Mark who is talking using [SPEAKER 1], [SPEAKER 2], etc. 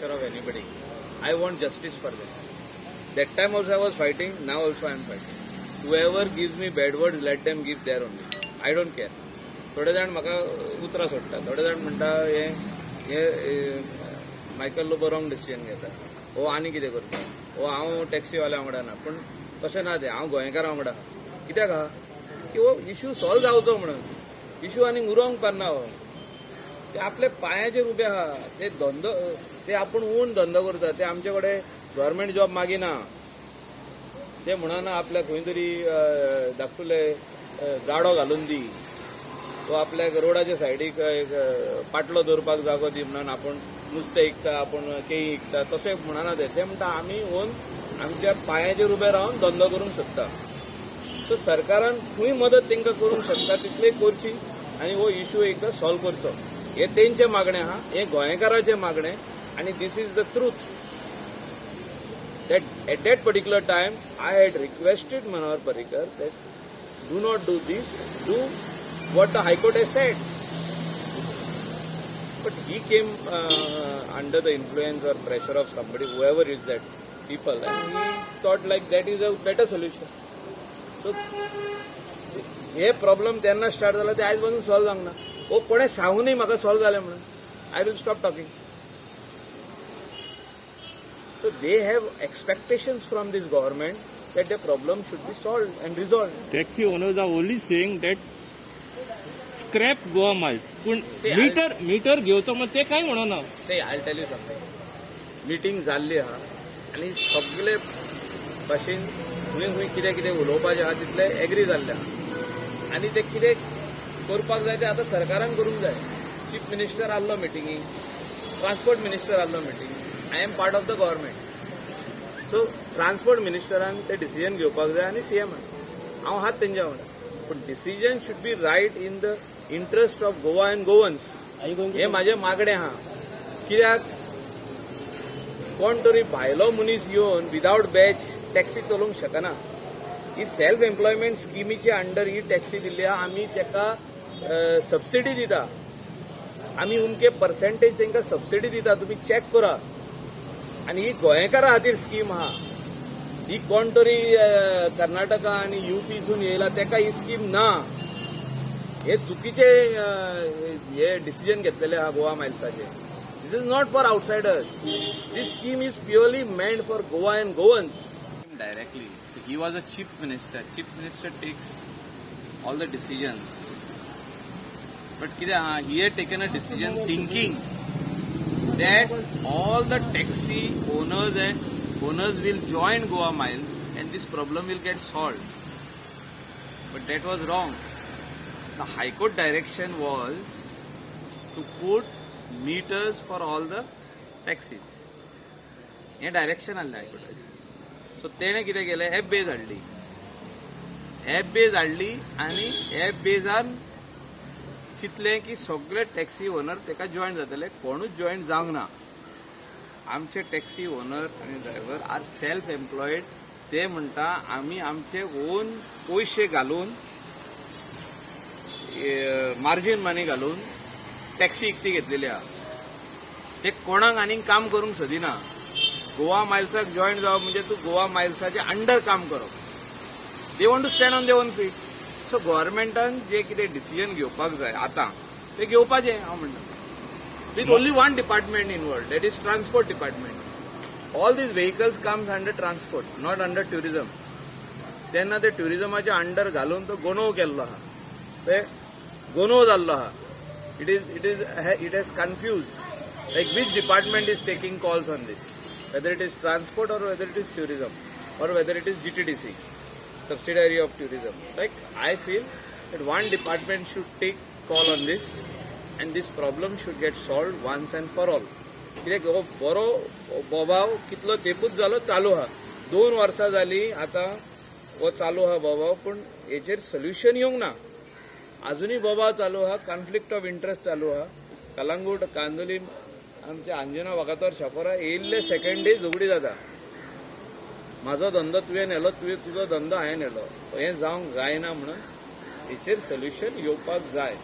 [SPEAKER 1] pressure of anybody. I want justice for them. That time also I was fighting, now also I am fighting. Whoever gives me bad words, let them give there only. I don't care. थोडे जाण म्हाका उतरां सोडटा, थोडे जाण म्हणटा हे हे मायकल लोबो रॉंग डिसिजन घेता, हो आनी कितें करता, हो हांव टॅक्सीवाल्या वांगडा ना. पूण तशें ना तें. हांव गोंयकारां वांगडा आहा. कित्याक आहा की हो इश्यू सॉल्व जावचो म्हणून. इश्यू आनी उरोंक पारना. हो ते आपल्या पांयाचेर उबे आहा. ते धंदो, ते आपूण ओन धंदो करता. ते आमचे कडेन गव्हर्मेंट जॉब मागिना. ते म्हणना आपल्याक खंय तरी धाकटुले गाडो घालून दी, तो आपल्याक रोडाच्या सायडीक एक पाटलो दवरपाक जागो दी म्हणून आपूण नुस्तें विकता, आपूण केळी विकता, तशें म्हणना ते. ते म्हणटा आमी ओन आमच्या पांयाचेर उबे रावन धंदो करूंक शकता. सो सरकारान खंय मदत तांकां करूंक शकता तितली करची आनी हो इशू एकदां सॉल्व करचो, हे तेंचें मागणें आहा. हें गोंयकाराचें मागणें आनी this is the truth that at that particular time I had requested Manohar Parrikar that do not do this, do what the High Court has said. But he came under the influence or pressure of somebody, whoever is that people, and he thought like that is a better solution. So hey problem तेन्ना start जाला, ते आयज पासून solve जावंक ना. हो कोणें सांगूनय म्हाका सॉल्व जालें म्हणून, I will stop talking. So they have expectations from this government that the problem should be solved and resolved.
[SPEAKER 2] Taxi owners are only saying that scrap Goa Miles, पूण
[SPEAKER 1] See,
[SPEAKER 2] meter घेवचो मग ते काय म्हणना.
[SPEAKER 1] Say, I'll tell you something. Meeting जाल्ली आहा आनी सगळे भाशेन खंय खंय कितें कितें उलोवपाचें आहा तितलें एग्री जाल्लें आहा आनी तें कितें करपाक जाय तें आतां सरकारान करूंक जाय. चीफ मिनिस्टर आहलो मिटिंगेक, ट्रान्सपोर्ट मिनिस्टर आहलो मिटिंगेक. I am part of the government, so transport मिनिस्टरान ते डिसिजन घेवपाक जाय आनी सीएमान. हांव हात तेंच्या वांगडा, पूण decision should be right in the interest of Goa and Goans. हे म्हाजें मागणें आहा. कित्याक कोण तरी भायलो मनीस येवन विदावट बॅच टॅक्सी चलोवंक शकना. ही सेल्फ एम्प्लॉयमेंट स्किमीच्या अंडर ही टॅक्सी दिल्ली आहा. आमी ताका सबसिडी दिता. आमी उमके पर्सेंटेज तांकां सबसिडी दिता, तुमी चॅक करा. आनी ही गोंयकारा खातीर स्कीम आहा. ही कोण तरी कर्नाटका आनी युपीसून येयला ताका ही स्कीम ना. हे चुकीचे हे डिसिजन घेतलेले आहा Goa मायल्साचे. This is not for outsiders. This scheme is purely meant for Goa and Goans directly. He was a chief minister. Chief minister takes all the decisions, but कितें आहा, he had taken a decision thinking that all the taxi owners and owners will join Goa Miles and this problem will get solved. But that was wrong. The High Court direction was to put meters for all the taxis. हें direction आहलें हायकोर्टाचें. So तेणें कितें केलें, app बेज हाडली. App बेज हाडली आनी app बेजान चिंतलें की सगळे टॅक्सी ओनर ताका जॉयन जातले. कोणूच जॉयन जावंक ना. आमचे टॅक्सी ओनर आनी ड्रायव्हर आर सेल्फ एम्प्लॉयड. ते म्हणटा आमी आमचे ओन पयशे घालून, मार्जीन मनी घालून टॅक्सी विकती घेतलेली आहा. ते कोणाक आनीक काम करूंक सोदिना. गोवा मायल्साक जॉयन जावप म्हणजे तूं गोवा मायल्साचे अंडर काम करप. They want to stand on their own feet. So गव्हर्मेंटान जे कितें डिसिजन घेवपाक जाय आतां ते घेवपाचें हांव म्हणटा, with only one department involved, that is transport department. All these vehicles comes under transport, not under tourism. तेन्ना ते ट्युरिझमाच्या अंडर घालून तो गोंदळ केल्लो आहा. ते गोंदळ जाल्लो आहा. It has confuse like which department is taking calls on this, whether it is transport or whether it is tourism or whether it is GTDC, subsidiary of tourism. Like, I feel that one department should take call on this and this problem should get solved once and for all. कित्याक हो बरो बोबाव कितलो तेंपूच जालो चालू आहा. 2 वर्सां जाली आतां हो चालू आहा बोबाव, पूण हेचेर सोल्युशन येवंक ना. अजुनूय बोबाव चालू आहा. कॉन्फ्लिक्ट ऑफ इंट्रस्ट चालू आहा. कलंगूट, कांदोलीम, आमच्या अंजुना, वागातोर, शापोरा येयल्ले सेकंड डे झगडी जाता. म्हाजो धंदो तुवें व्हेलो, तुवें तुजो धंदो हांवें व्हेलो. हें जावंक जायना म्हणून हेचेर सोल्युशन येवपाक जाय.